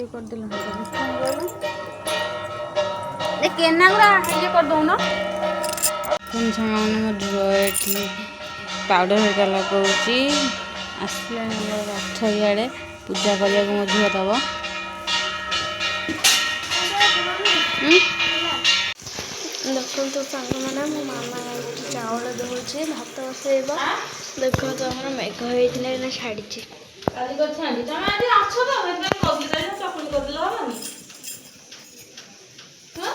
ଇଏ କରିଦେଲ। କଣ କହିଲ, ଏ କେନା ଗୁରା ଇଏ କରିଦଉନ। ସାଙ୍ଗମାନେ, ମୋ ଝିଅ ଏଠି ପାଉଡ଼ର ହେରିକା ଲଗାଉଛି। ଆସିଲାଣି ଆମର ରଥ ଇଆଡ଼େ ପୂଜା କରିବାକୁ ମୋ ଝିଅ ଦବ। ଦେଖନ୍ତୁ ସାଙ୍ଗମାନେ, ମୋ ମାମା ଏଇଠି ଚାଉଳ ଧୋଉଛି, ଭାତ ବସେଇବ। ଦେଖନ୍ତୁ, ଆମର ମେଘ ହେଇଥିଲା, ଏଇନା ଛାଡ଼ିଛି। କାଲି କରିଥାନ୍ତି, ତମେ ଆଜି ଅଛ ତ ସେଥିପାଇଁ କହୁଥିଲି। କାଲି ଚକୁଳି କରିଦେଲେ ହବନି? ହଁ,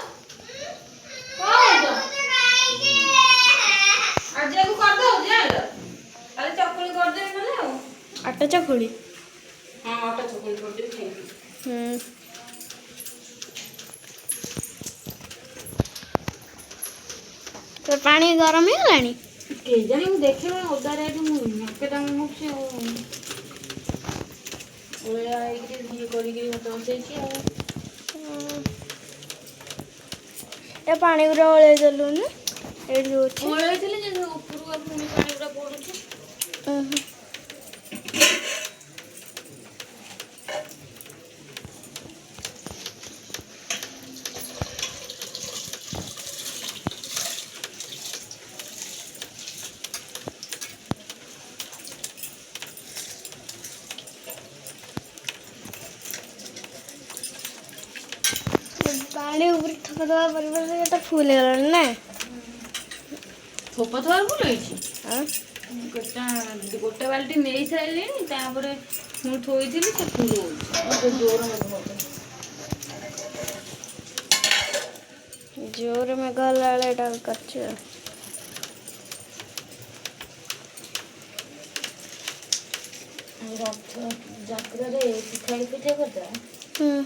କଣ କହୁଛ? ଆଜି ଆକୁ କରିଦଉଛି, ଜାଣିଲ? କାଲି ଚକୁଳି କରିଦେବି ନହେଲେ ଆଉ। ଅଟା ଚକୁଳି? ହଁ, ଅଟା ଚକୁଳି କରିଦେବି, ଖାଇବି। ହୁଁ। ତ ପାଣି ଗରମ ହେଇଗଲାଣି? କେଜାଣି, ମୁଁ ଦେଖିବି। ଓଦାରେ ଏଠି ମୁଁ ନାକେଦମ ହଉଛି ଆଉ ଓଳିଆ ହେଇକିରି ଇଏ କରିକିରି ଭାତ ବସେଇଛି ଆଉ। ଏ ପାଣି ଗୁରା ଓଳେଇ ଦେଲୁନି? ଏଇଠି ଯୋଉ ଅଛି। ଓଳେଇଥିଲି ଯେ, ଉପରୁ ପୁଣି ପାଣି ଗୁରା ପଡୁଛି। ଉଁ। ପାଣି ଉପରେ ଠୋପା ଦେବା ପରେ ପରେ ଏଟା ଫୁଲ ହେଇଗଲାଣି ନା? ଥୋପ ଥୋପ ଫୁଲ ହେଇଛି। ହଁ। ଗୋଟେ ଗୋଟେ ବାଲ୍ଟି ନେଇ ସାରିଲିଣି, ତାପରେ ମୁଁ ଥୋଇଥିଲି, ସେ ଫୁଲ ହଉଛି ଜୋର ମେଘ ହଉଛି। ଜୋରେ ମେଘ ହେଲା ବେଳେ ଏଇଟା କରିଛି ଆଉ। ରଥ ଯାତ୍ରାରେ ପିଠା ପିଠା କରିଦେବା। ହୁଁ,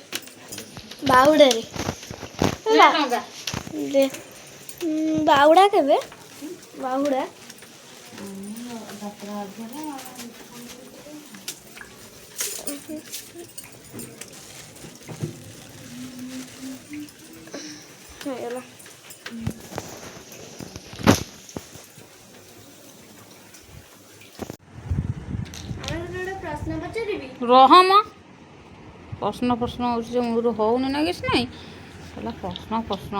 ବାହୁଡ଼ାରେ। ଟଙ୍କା ଦେ। ବାହୁଡ଼ା କେବେ? ବାହୁଡ଼ା ଯାତ୍ରା ଅଧ୍ୟରେ। ହେଇଗଲା। ଆମେ ଗୋଟେ ପ୍ରଶ୍ନ ପଚାରିବି। ରହ ମ, ପ୍ରଶ୍ନ ପ୍ରଶ୍ନ ହେଉଛି ଯେ ମୂଳରୁ ହଉନି ନା କିଛି ନାହିଁ। ହେଲା ପ୍ରଶ୍ନ ପ୍ରଶ୍ନ।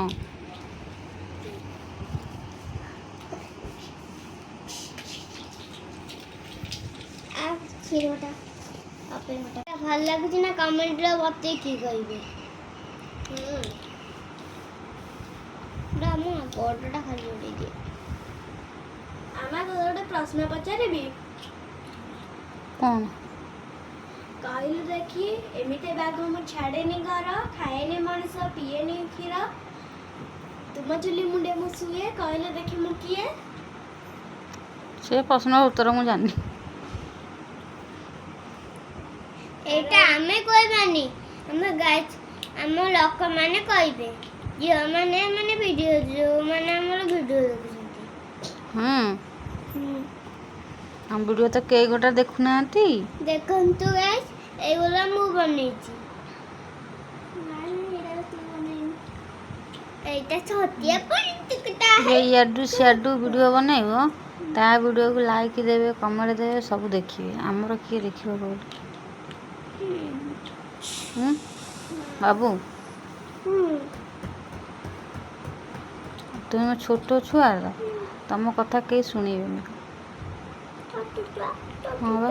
କ୍ଷୀରଟା ଭଲ ଲାଗୁଛି ନା, କମେଣ୍ଟରେ ବତେଇକି କହିବେ। ହୁଁ, ମୁଁ ବଡ଼ଟା ଖାଲି ଯୋଡ଼େଇ ଦିଏ। ଆମେ ତୋତେ ଗୋଟେ ପ୍ରଶ୍ନ ପଚାରିବି। କ'ଣ? କହିଲୁ ଦେଖି, ଏମିତି ବାଘ ମୁଁ ଛାଡ଼େନି ଘର, ଖାଏନି ମଣିଷ, ପିଏନି କ୍ଷୀର, ତୁମ ଚୁଲି ମୁଣ୍ଡେ ମୁଁ ଶୁଏ, କହିଲେ ଦେଖି ମୁଁ କିଏ? ସେ ପ୍ରଶ୍ନର ଉତ୍ତର ମୁଁ ଜାଣିନି। ଏଇଟା ଆମେ କହିବାନି, ଆମ ଗାଈ, ଆମ ଲୋକମାନେ କହିବେ, ଝିଅମାନେ, ମାନେ ଭିଡ଼ିଓ, ଯେଉଁମାନେ ଆମର ଭିଡ଼ିଓ ଦେଖୁଛନ୍ତି। ହୁଁ, ଆମ ଭିଡ଼ିଓ ତ କେହି ଗୋଟେ ଦେଖୁନାହାନ୍ତି। ଦେଖନ୍ତୁ ଗାଇସ୍, ଏଇଗୁଲା ମୁଁ ବନେଇଛି। ଏଇଟା ଛତିଆ ପଲିଟିକଟା। ଯେ ଇଆଡ଼ୁ ସିଆଡ଼ୁ ଭିଡ଼ିଓ ବନେଇବ, ତା ଭିଡ଼ିଓକୁ ଲାଇକ୍ ଦେବେ, କମେଣ୍ଟ ଦେବେ, ସବୁ ଦେଖିବେ। ଆମର କିଏ ଦେଖିବ କହିଲୁ? ହୁଁ ବାବୁ, ତୁମେ ଛୋଟ ଛୁଆ, ତମ କଥା କେହି ଶୁଣିବେନି। ହଁ ବା।